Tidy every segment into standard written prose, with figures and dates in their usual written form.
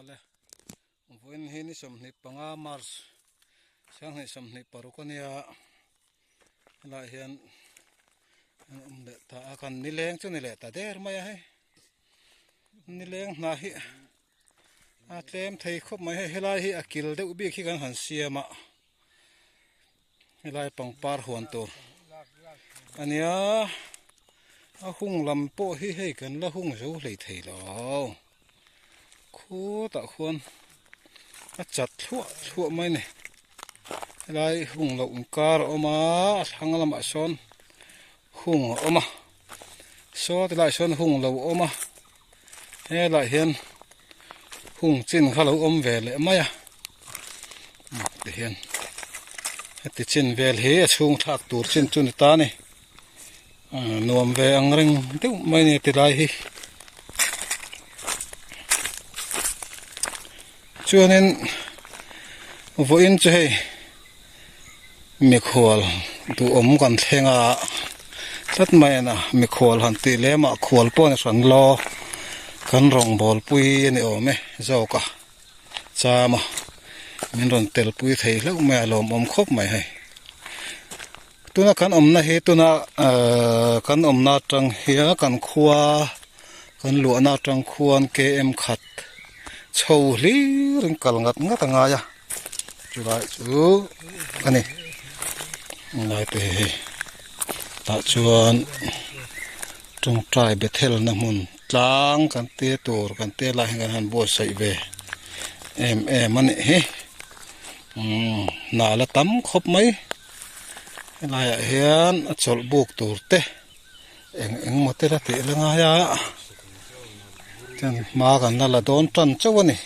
Awle vawiin hi ni 25 March 2026 a nia helaiah hian an awm leh ta a kan nileng chu ni leh ta der mai a hei nileng hna hi a tlem thei khawp mai hei helai hi a kil deuh bik hi kan han siam a helai pangpar huan tur a nia a hung lam pawh hi hei kan la hung zo hlei thei lo khutah khuan a chat thluah thluah mai a ni helai hung loh inkar a awm a a thlang lamah sawn hung a awm a saw ti laiah sawn hung lo a awm a helaiah hian hung chin kha lo awm ve leh mai a tihian heti chin vel hi a chhung thlak tur chin chu ni ta a ni nuam ve ang reng deuh mai a ni tilai hi chuanin vawiin chu hei Mikhual duhawm kan thleng a tlat mai a na mikhual han tih lem ah khual pawh a ni hran lo kan rawngbawl pui a ni awm e zawk a cham a min rawn tel pui thei hlauh mai a lawmawm khawp mai hei tuna kan awmna hi tuna ahh kan awmna atang hian kan khua kan luahna atang khuan km khat chho hlir in kal ngat ngat a ngai a. Chulai chu a ni lai te hei tah chuan tawngtai bethel na hmun tlang kan te tur kan te lai hian kan han buatsaih ve em em a nih hi umm hna la tam khawp mai helaiah hian a chawlh buk tur te eng eng maw te la tih la ngai a chuan hma kan la la dawn tan chauh a ni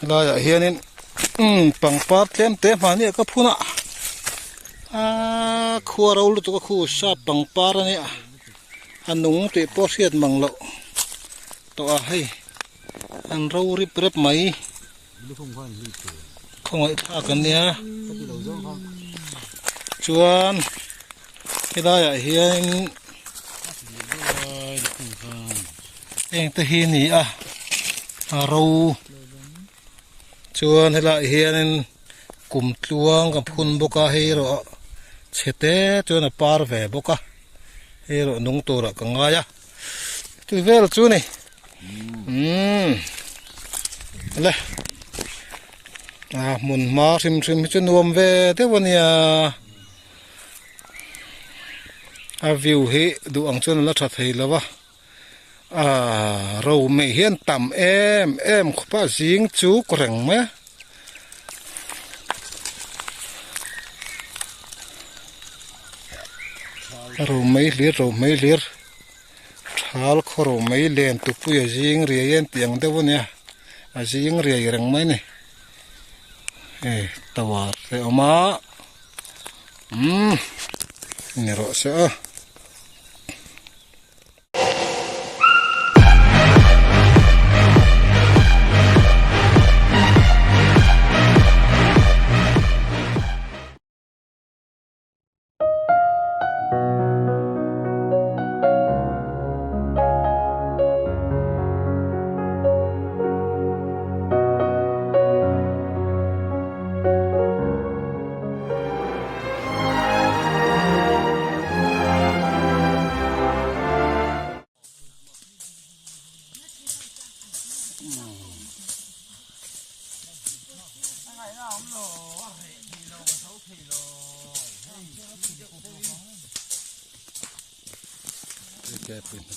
helaiah hianin umm pangpar tlem te hmahni ah ka phun a aaa khua ro lutuk a khu sap pangpar a nia a nung tih pawh hriat mang loh tawh a hei an ro rip rep mai. Khawngaih thlak an nia chuan helaiah hian heng te hi a ni a a ro chuan helaiah hianin kum tluang ka phun bawk a hei erawh chhe te chuan a par ve bawk a hei erawh nung turah ka ngai a. Tui vel chu ni. Umm. Le. A hmun hma hrim hrim hi chu nuam ve deuh a nia. A view hi duh ang chuan a la tha thei lo va. A ro mai hian tam em em khawp a zing chuk reng mai a. Ro mai hlir ro mai hlir. Thal khaw ro mai len tupui a zing riai en tih ang deuh a nia a zing riai reng mai a ni hei tower te a awm a umm ni rawh se a.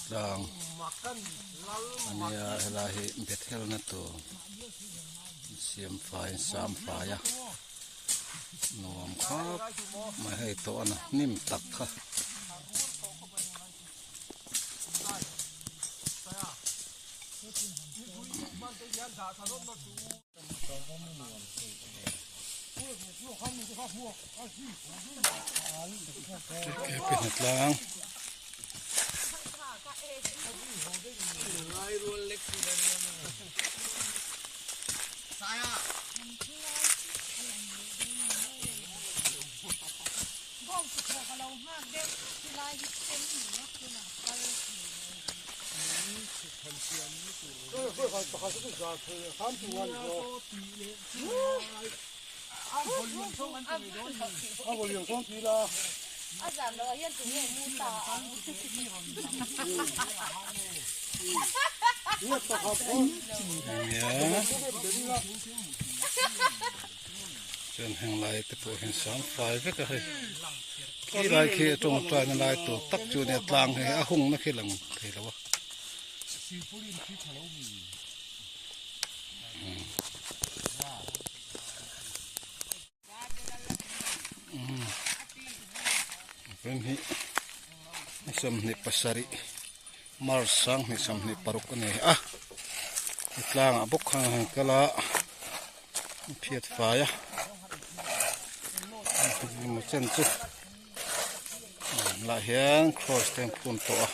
Tlang a nia helai hi bethel na tur siam fai sam fai a nuam khawp mai hei tawh a na hnim tak kha. Tlang. Chuan heng lai te pawh hian sang fai vek a hei khi lai khi a tawngtai na lai tur tak chu nia tlang hi a hung na khi lang thei lo a. Rem hi ni 27 March 2026 a ni a he tlangah bawk khan han kal a a phiat fai a engemaw chen chu lah hian cross te an phun tawh a.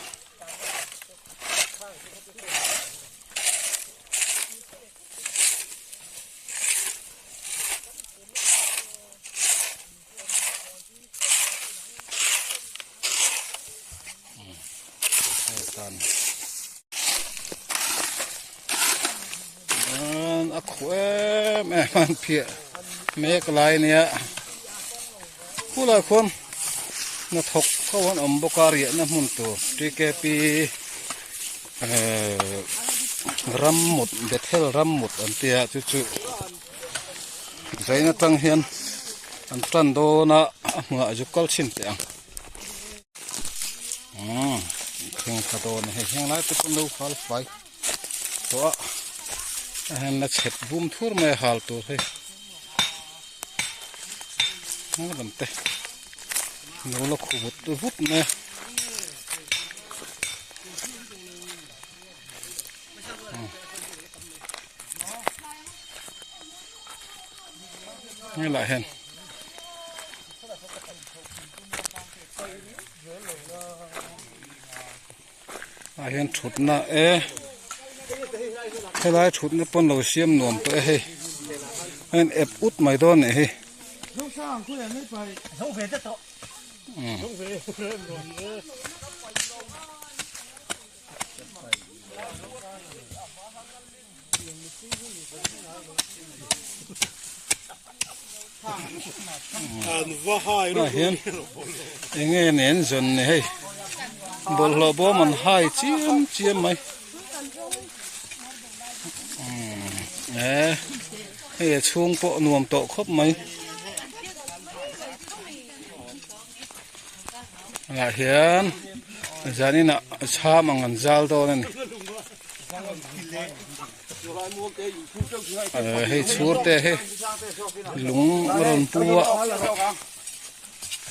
A khuh em em a an phiah mek lai ania khulai khuan hnathawk ho an awm bawk a riahna hmun tur TKP ehh rammut bethel rammut an tia chu chu zain atang hian an tan dawn a a hmunah zu kal chhin teh ang umm thleng thla dawn a hei heng lai te pawh an lo hal fai tawh a a hen la chhep bum thur mai a hal tur hei heng lam te lo la khu vut vut mai a. Helai hian ah hian thutna e helai thutna pawn lo siam nuam tawh e hei a in ep ut mai dawn a nih hi. Ah hian enge nen zawn ni hei bawlhhlawh bawm an hai chiam chiam mai umm eh hei a chhung pawh nuam tawh khawp mai ah hian zanin ah chham ang an zal dawn a ni eh hei chhur te hi lung a rawn pu a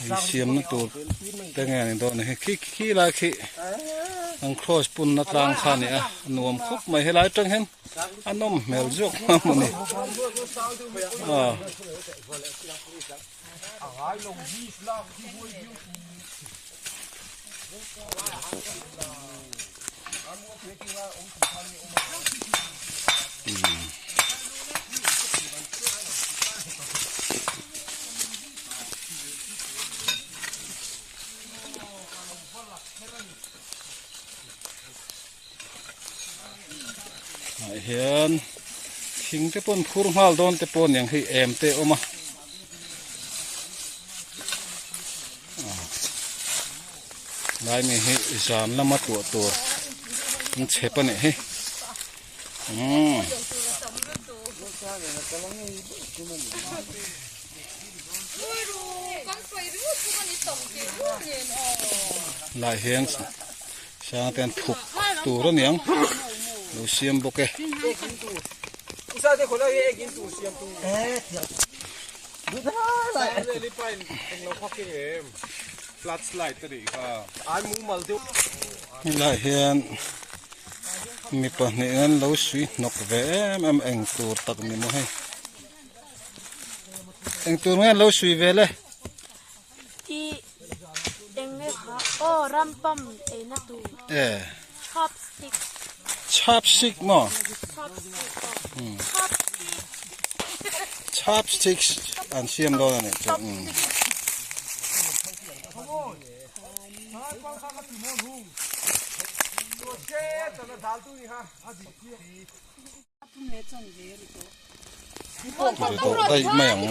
insiamna tur te nge ni dawn a ni khi khi lai khi an cross punna tlang kha a ni a a nuam khawp mai helai atang hian a nawm hmel zawk a mawni ah. Ah hian thing te pawh an phur nghal dawn te pawh aniang hei em te a awm a lai mi hi zan lama tuah tur an chhep a nih hi umm. Lai hian sang te an thuk tur a niang lo siam bawk e. Helai hian mi pahnih an lo sui hnawk ve em em eng tur tak ni maw hei. Eng tur nge an lo sui ve le? I eng nge kha aw rampam eina tur. E. Chopstick. Chopstick maw? Chopstick aw. Chopstick. Chopsticks an siam dawn a nih chu. Ri tawh daih mai ang.